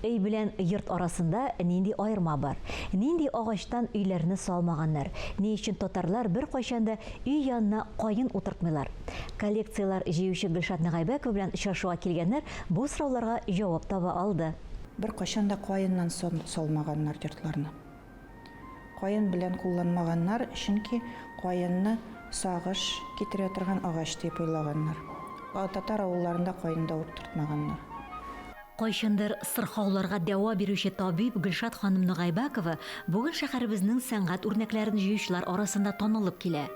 Өй белән йорт арасында нинди аерма бар? Нинди агачтан өйләрне салмаганнар? Ни өчен татарлар беркайчан да өй янына каен утыртмыйлар? Коллекцияләр җыючы Гөлшат Нагайбәкова белән очрашуга килгәннәр бу сорауларга җавап таба алды. Беркайчан да каеннан салмаганнар йортларны. Каен белән кулланмаганнар, чөнки каенны сагыш китерә торган агач дип уйлаганнар. Татар авылларында каен да утыртмаганнар. Кайчандыр сырхауларга дәва бирүче табиб Гөлшат ханым Ногайбәкова бүген шәһәребезнең сәнгать үрнәкләрен җыючылар арасында танылып килә.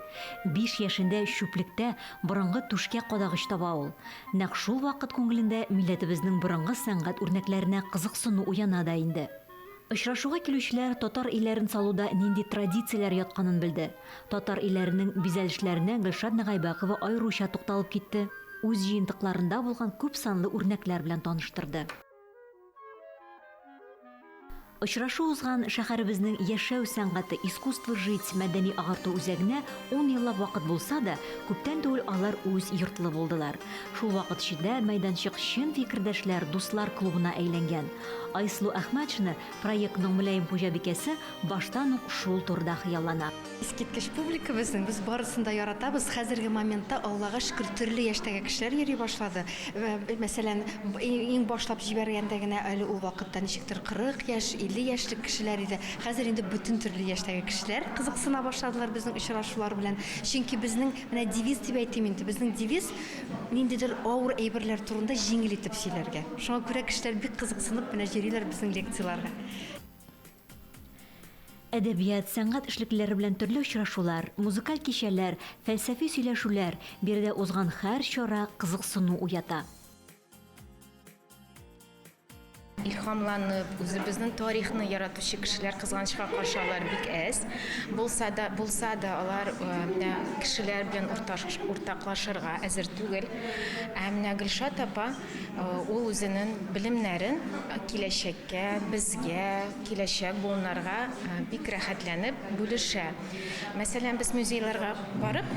Биш яшендә чүплектә борынгы түшкә кадагыч таба ул. Нәкъ шул вакыт күңелендә милләтебезнең борынгы сәнгать үрнәкләренә кызыксыну уяна да инде. Очрашуга килүчеләр татар өйләрен салуда нинди традицияләр ятканын белде. Татар өйләренең бизәлешләренә Гөлшат Нагайбәкова аеруча тукталып китте, үз җыентыкларында булган күпсанлы үрнәкләр белән таныштырды. Очрашу узган шәһәребезнең Яшәү сәнгате, Искусство жить мәдәни-агарту үзәгенә ун еллап вакыт булса да, күптән түгел алар үз йортлы булдылар. Шул вакыт эчендә мәйданчык чын фикердәшләр, дуслар клубына әйләнгән. Айсылу Әхмәтшина, проектның мөлаем хуҗабикәсе, баштан ук шул турыда хыяллана. Искиткеч публика безнең, без барысын да яратабыз. Хәзерге моментта, Аллага шөкер, төрле яшьтәге кешеләр йөри башлады. Мәсәлән, иң башлап җибәргәндә генә әле ул вакытта ничектер 40 яшь, 50 яшьлек кешеләр иде. Хәзер инде бөтен төрле яшьтәге кешеләр кызыксына башладылар безнең очрашулар белән. Чөнки безнең, менә девиз дип әйтим инде, безнең девиз, ниндидер авыр әйберләр турында җиңел итеп сөйләргә. Шуңа күрә кешеләр бик кызыксынып менә йөриләр безнең лекцияләргә. Әдәбият, сәнгать эшлеклеләре белән төрле очрашулар, музыкаль кичәләр, фәлсәфи сөйләшүләр, биредә узган һәр чара кызыксыну уята. Илһамланып, үзебезнең тарихны яратучы кешеләр, кызганычка каршы, алар бик әз. Булса да, булса да, алар менә кешеләр белән уртаклашырга әзер түгел. Ә менә Гөлшат апа, ул үзенең белемнәрен киләчәккә, безгә, киләчәк буыннарга бик рәхәтләнеп бүлешә. Мәсәлән, без музейларга барып,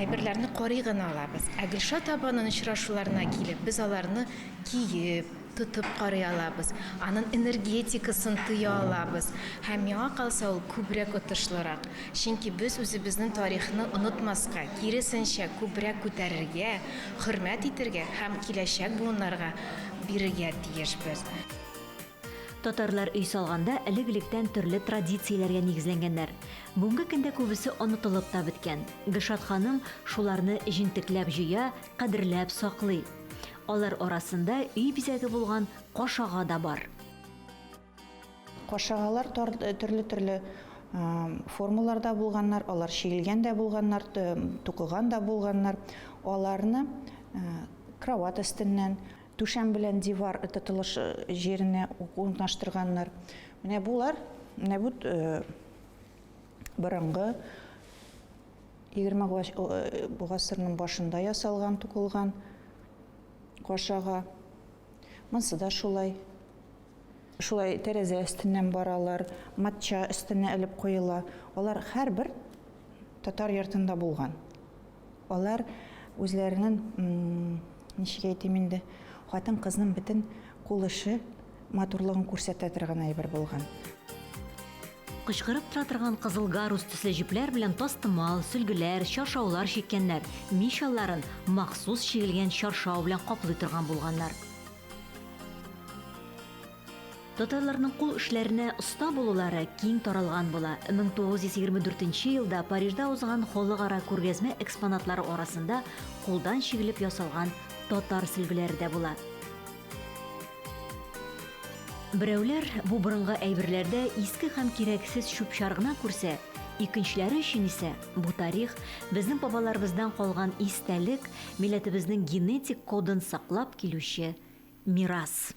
әйберләрне карый гына алабыз. Ә Гөлшат апаның очрашуларына килеп, без аларны киеп, тотып карый алабыз, анын энергетикасын тоя алабыз. Һәм миңа калса, ул күбрәк отышлырак. Чөнки без үзебезнең тарихны онытмаска, киресенчә, күбрәк күтәрергә, хөрмәт итергә һәм киләчәк буыннарга бирергә тиешбез. Татарлар өй салганда элек-электән төрле традицияләргә нигезләнгәннәр. Бүгенге көндә күбесе онытылып та беткән. Гөлшат ханым шуларны җентекләп җыя, кадерләп саклый. Алар арасында өй бизәге булган кашага да бар. Кашагалар төрле-төрле формаларда булганнар, алар чигелгән дә булганнар, тукыган да булганнар. Аларны кровать өстеннән, түшәм белән дивар тотылыш җиренә урнаштырганнар. Менә болар, менә бу борынгы 20 гасырның башында ясалган, тукылган кашага. Монсы да шулай. Шулай тәрәзә өстеннән баралар, матча өстенә элеп куела. Алар һәрбер татар йортында булган. Алар үзләренең, ничек әйтим инде, хатын-кызның бөтен кул эше матурлыгын күрсәтә торган әйбер булган. Кычкырып тора торган кызыл гарус төсле җепләр белән тастымал, сөлгеләр, чаршаулар чиккәннәр, мич алларын махсус чигелгән чаршау белән каплый торган булганнар. Татарларның кул эшләренә оста булулары киң таралган була. 1924 нче елда Парижда узган халыкара күргәзмә экспонатлары арасында кулдан чигелеп ясалган татар сөлгеләре дә була. Берәүләр бу борынгы әйберләрдә иске һәм кирәксез чүп-чар гына күрсә, икенчеләре өчен исә бу тарих, безнең бабаларыбыздан калган истәлек, милләтебезнең генетик кодын саклап килүче мирас.